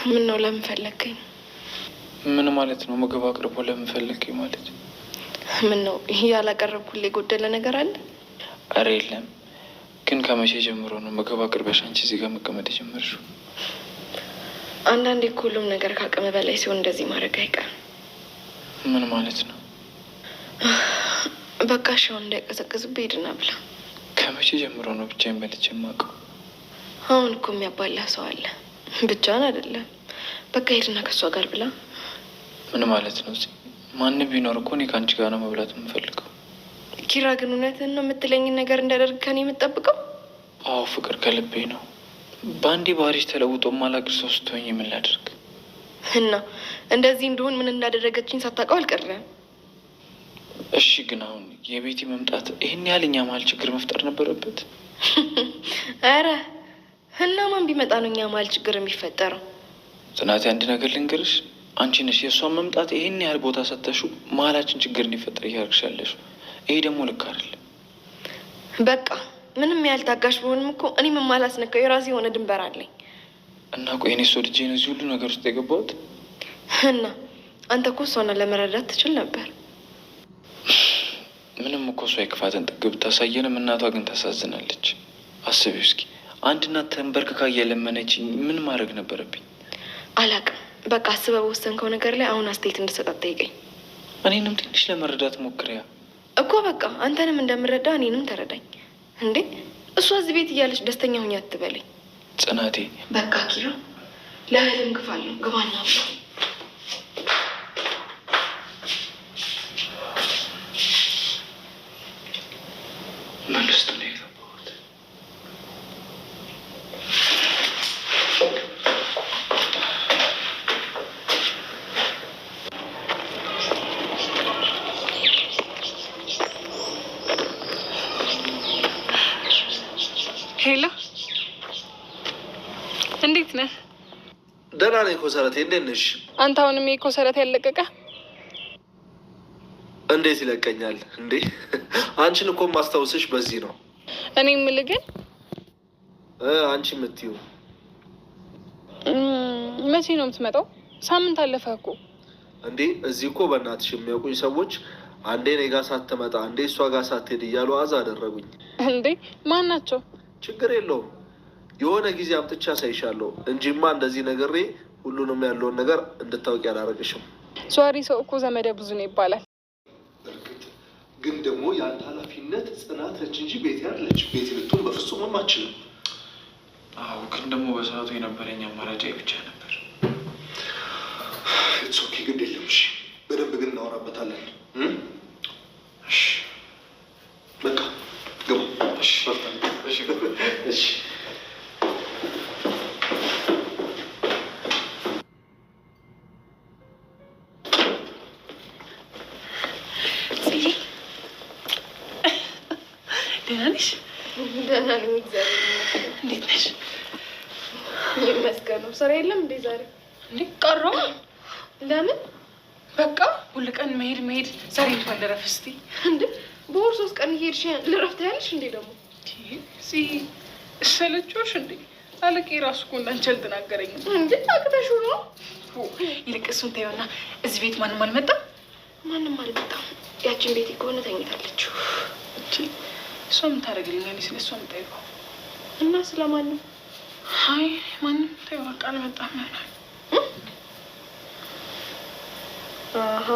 ምን ነው ለምን ፈለግከኝ? ምን ማለት ነው? ምግብ አቅርቦ ለምን ፈለግከኝ ማለት? ምን ነው ያላቀረብኩልህ የጎደለ ነገር አለ? አረ የለም። ግን ከመቼ ጀምሮ ነው ምግብ አቅርበሽ አንቺ እዚህ ጋር መቀመጥ የጀመርሽው? አንዳንዴ እኮ ሁሉም ነገር ከአቅም በላይ ሲሆን እንደዚህ ማድረግ አይቀርም። ምን ማለት ነው? በቃ እሺ፣ አሁን እንዳይቀዘቅዝብህ ሂድና ብላ። ከመቼ ጀምሮ ነው ብቻዬን በልቼ የማውቀው? አሁን እኮ የሚያባላህ ሰው አለ፣ ብቻህን አይደለም። በቃ ሂድና ከእሷ ጋር ብላ። ምን ማለት ነው? እዚህ ማንም ቢኖር እኮ እኔ ከአንቺ ጋር ነው መብላት የምፈልገው። ኪራ ግን እውነትህን ነው የምትለኝን ነገር እንዳደርግ ከኔ የምትጠብቀው? አዎ ፍቅር፣ ከልቤ ነው። በአንዴ ባህሪሽ ተለውጦ ማላውቅሽ ሰው ስትሆኝ ምን ላድርግ? እና እንደዚህ እንደሆን ምን እንዳደረገችኝ ሳታውቀው አልቀረም። እሺ ግን አሁን የቤቲ መምጣት ይህን ያህል እኛ መሀል ችግር መፍጠር ነበረበት? ኧረ እና ማን ቢመጣ ነው እኛ መሀል ችግር የሚፈጠረው? ጽናቴ፣ አንድ ነገር ልንገርሽ። አንቺ ነሽ የእሷን መምጣት ይህን ያህል ቦታ ሰተሹ መሀላችን ችግር እንዲፈጠር እያደረግሽ ያለሽው። ይሄ ደግሞ ልክ አይደለም። በቃ ምንም ያህል ታጋሽ ብሆንም እኮ እኔም የማላስነካው የራሴ የሆነ ድንበር አለኝ። እና ቆይ እኔ እሷ ልጄ ነው እዚህ ሁሉ ነገር ውስጥ የገባሁት? እና አንተ እኮ እሷን ለመረዳት ትችል ነበር። ምንም እኮ እሷ የክፋትን ጥግ ብታሳየንም እናቷ ግን ታሳዝናለች። አስቢው እስኪ አንድ እናት ተንበርክካ እየለመነችኝ ምን ማድረግ ነበረብኝ? አላቅም። በቃ አስበህ በወሰንከው ነገር ላይ አሁን አስተያየት እንድሰጥ አትጠይቀኝ። እኔንም ትንሽ ለመረዳት ሞክሪያ እኮ። በቃ አንተንም እንደምረዳ እኔንም ተረዳኝ። እንዴ እሷ እዚህ ቤት እያለች ደስተኛ ሁኝ አትበለኝ። ጽናቴ። በቃ ኪራ ለእህልም ግፋለሁ፣ ግባና ብላ። ምን ውስጥ ነው የገባሁት? Hello፣ እንዴት ነህ? ደህና ነኝ ኮሰረቴ፣ እንዴት ነሽ? አንተ አሁንም የኮሰረት ያለቀቀ? እንዴት ይለቀኛል እንዴ? አንቺን እኮ ማስታወስሽ በዚህ ነው። እኔ የምልህ ግን አንቺ የምትይው መቼ ነው የምትመጣው? ሳምንት አለፈ እኮ። እንዴ እዚህ እኮ በእናትሽ የሚያውቁኝ ሰዎች አንዴ እኔ ጋ ሳትመጣ አንዴ እሷ ጋር ሳትሄድ እያሉ አዛ አደረጉኝ። እንዴ ማን ናቸው? ችግር የለውም የሆነ ጊዜ አምጥቼ አሳይሻለሁ እንጂማ እንደዚህ ነግሬ ሁሉንም ያለውን ነገር እንድታውቂ አላረግሽም። ሷሪ ሰው እኮ ዘመደ ብዙ ነው ይባላል። እርግጥ ግን ደግሞ የአንተ ኃላፊነት ጽናት ነች እንጂ ቤቴ አይደለች። ቤቴ ልትሆን በፍጹምም አችልም። አዎ ግን ደግሞ በሰዓቱ የነበረኝ አማራጭ ብቻ ነበር። It's okay፣ ግድ የለም። እሺ በደንብ ግን እናወራበታለን። እሺ በቃ ግባ። እሺ እሺ እሺ። ደህና ነሽ? ደህና ነኝ እግዚአብሔር ይመስገን። እንዴት ነሽ? ይመስገነው። ስራ የለም እንዴ ዛሬ? እንዴ ቀረ? ለምን? በቃ ሁል ቀን መሄድ መሄድ፣ ዛሬ እንኳን ልረፍ እስቲ። እንዴ በወር 3 ቀን እየሄድሽ ልረፍት ያለሽ እንዴ ደግሞ? ሰለቾሽ እንዴ? አለቄ ራሱ እኮ እንዳንቺ አልተናገረኝም። እንዴ አቅተሽው ነው? ይልቅ እሱን ተይውና እዚህ ቤት ማንም አልመጣም? ማንም አልመጣም። ያችን ቤት ከሆነ ተኝታለች። እሷ ምን ታደርግልኛለች? ስለ እሷ የምጠይቀው እና ስለማንም? አይ ማንም ተይው በቃ አልመጣም ይሆናል። አሀ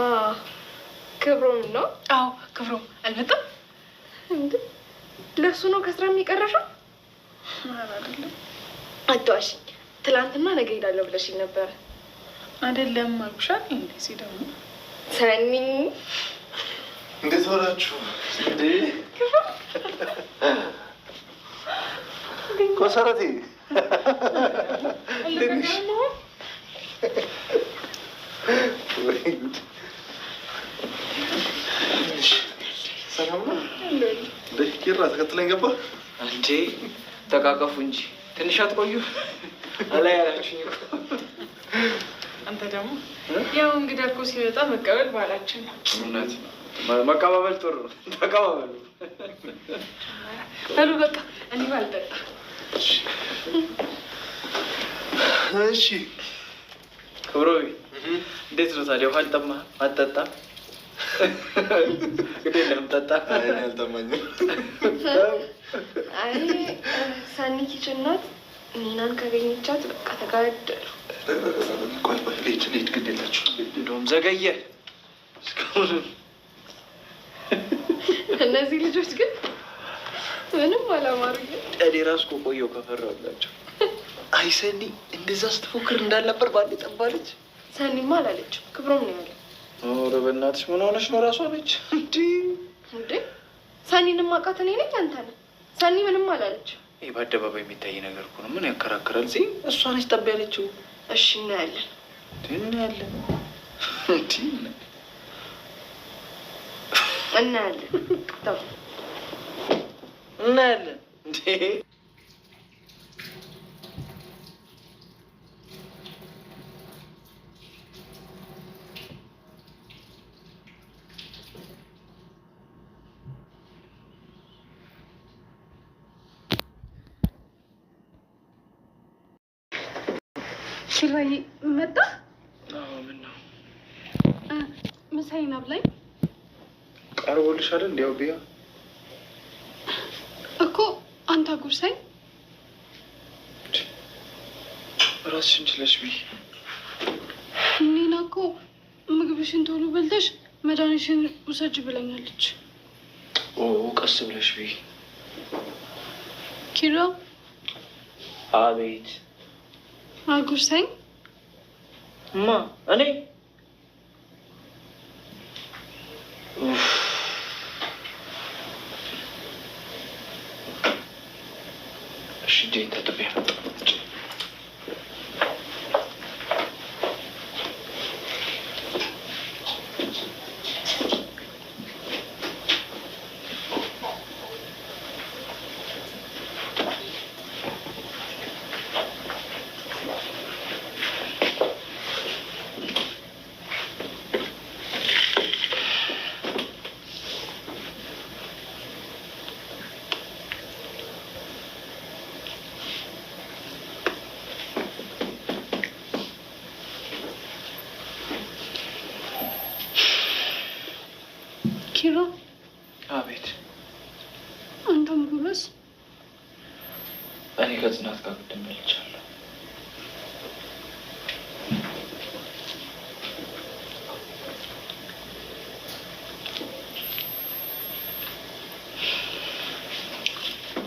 ክብሮም ነው? አዎ ክብሮም አልመጣም። እንዴ ለእሱ ነው ከስራ የሚቀረሽው? ኧረ አይደለም። አትዋሽኝ። ትላንትና ነገ እሄዳለሁ ብለሽኝ ነበረ። አይደለም አልኩሽ አይደል? እንደዚህ ደግሞ ሰኒ እንዴት ሆናችሁ? እንዴ ኮሰረቴ እንዴት ነሽ? ወይ ጉድ! ሰላም ነው? እንዴ ኪራ ተከትለኝ ገባ። እንዴ ተቃቀፉ እንጂ ትንሽ አትቆዩ? አላይ ያላችሁኝ እኮ። አንተ ደግሞ ያው እንግዳ እኮ ሲመጣ መቀበል ባህላችን ነው። እውነት ነው። መቀባበል ጥሩ ነው። ተቀባበሉ። በሉ በቃ እኔ ባልጠጣ። እሺ ክብሮሚ እንዴት ነው ታዲያ? ውሃ አልጠማህም? አትጠጣም? ግድ የለህም ጠጣ። አልጠማኝም። አይ ሰኒ kitchen ናት። ኒናን ካገኘቻት በቃ ተጋደሉ። ቆይ ቆይ፣ ልሂድ ልሂድ፣ ግድ የላችሁ። እንደውም ዘገየ እስካሁንም። እነዚህ ልጆች ግን ምንም አላማሩኝም። እኔ እራሱ እኮ ቆየሁ ከፈራሁላቸው። አይ ሰኒ እንደዛ ስትፎክር እንዳልነበር በአንዴ ጠባለች። ሰኒማ አላለችም፣ ክብሮም ነው ያለው። ኧረ በእናትሽ ምን ሆነሽ ነው? እራሷ ነች እንዲህ። እንዴ ሰኒንም አውቃት እኔ ነኝ አንተ ነህ። ሰኒ ምንም አላለችም። ይህ በአደባባይ የሚታይ ነገር እኮ ነው። ምን ያከራክራል? እዚህ እሷ ነች ጠብ ያለችው። እሺ እናያለን። እናያለን፣ እንዲህ እናያለን። ተው እናያለን። እንዴ ኪራይ መጣ። ምን ነው ምሳዬን አብላኝ። ቀርቦልሻል? እንዲያው ቢያ እኮ አንተ አጉርሰኝ። ራስሽን ችለሽ ብይ። ኒና እኮ ምግብሽን ቶሎ በልተሽ መድኃኒትሽን ውሰጅ ብለኛለች። ኦ ቀስ ብለሽ ብይ። ኪራ። አቤት። አጉርሰኝ። ማ እኔ? እሺ እጄን ታጥቤ መጣሁ። ኪራ። አቤት። አንተም ጉረስ። እኔ ከጽናት ጋር ቅድም በልቻለሁ።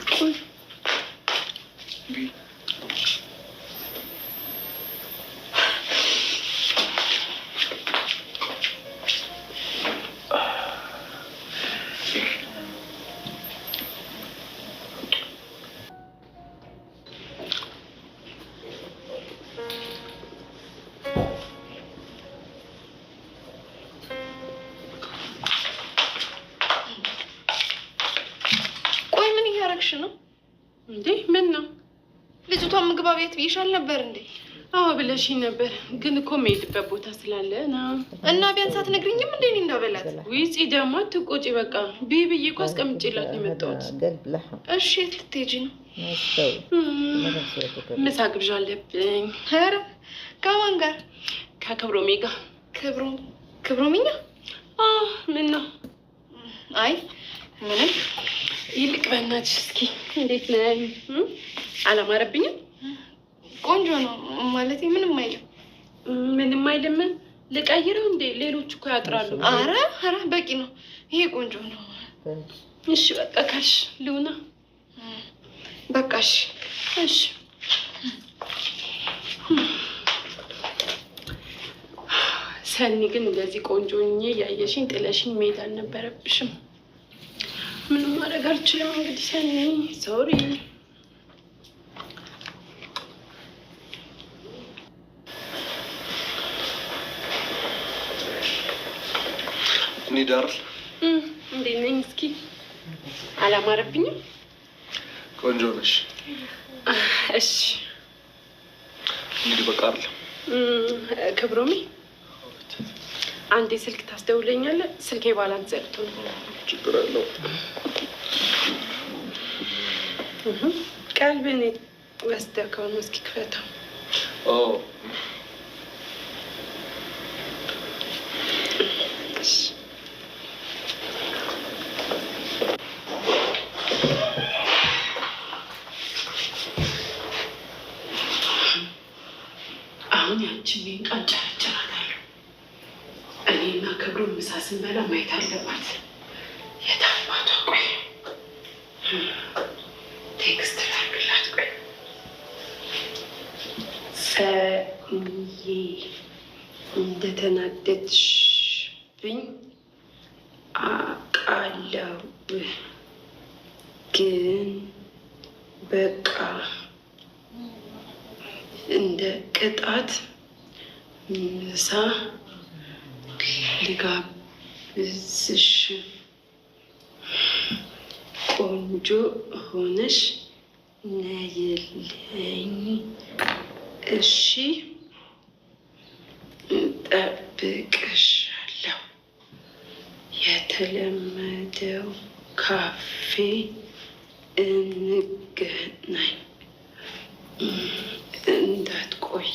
ቆይ ብይ። ቆይ ምን እያደረግሽ ነው? እንዴ ምን ነው? ልጅቷን ምግብ ቤት ብዬሻል ነበር እንዴ? አዎ ብለሽኝ ነበር፣ ግን እኮ የምሄድበት ቦታ ስላለ ነው። እና ቢያንስ አትነግሪኝም እንዴ እኔ እንዳበላት? ዊፂ ደግሞ አትቆጪ። በቃ ብይ ብዬ እኮ አስቀምጬላት ነው የመጣሁት። قلب لحم እሺ የት ልትሄጂ ነው? ما يستوي ما نسويته قبل. ምሳ ግብዣ አለብኝ። ኧረ ከማን ጋር? ከክብሮሜ ጋር። ክብሮም ክብሮምኛ? ምን ነው? አይ ምንም። ይልቅ በእናትሽ እስኪ እንዴት ነኝ? አላማረብኝም? ቆንጆ ነው ማለቴ ምንም አይልም። ምንም አይልም። ልቀይረው እንዴ? ሌሎች እኮ ያጥራሉ። አረ አረ በቂ ነው። ይሄ ቆንጆ ነው። እሺ በቃ ካልሽ ልውና። በቃ እሺ። እሺ ሰኒ ግን እንደዚህ ቆንጆ ሆኜ እያየሽኝ ጥለሽኝ መሄድ አልነበረብሽም። ምንም ማድረግ አልችልም እንግዲህ ሰኒ፣ sorry። እንሂድ አይደል? እንዴት ነኝ? እስኪ አላማረብኝም? ቆንጆ ነሽ። እሺ እንግዲህ በቃ አይደል? ክብሮሜ አንዴ ስልክ ታስደውለኛለህ? ስልኬ balance ዘግቶ ነው። ችግር አለው። ቀልብን ወስደህ ከሆነ እስኪ ክፈተው። ኦ ስንበላ ማየት አለባት። የታባቷ ቆይ text ላድርግላት። ቆይ ሰኒዬ እንደተናደድሽብኝ አውቃለሁ፣ ግን በቃ እንደ ቅጣት ምሳ ልጋብዝሽ፣ ቆንጆ ሆነሽ ነይልኝ እሺ? እጠብቅሻለሁ። የተለመደው ካፌ እንገናኝ፣ እንዳትቆይ።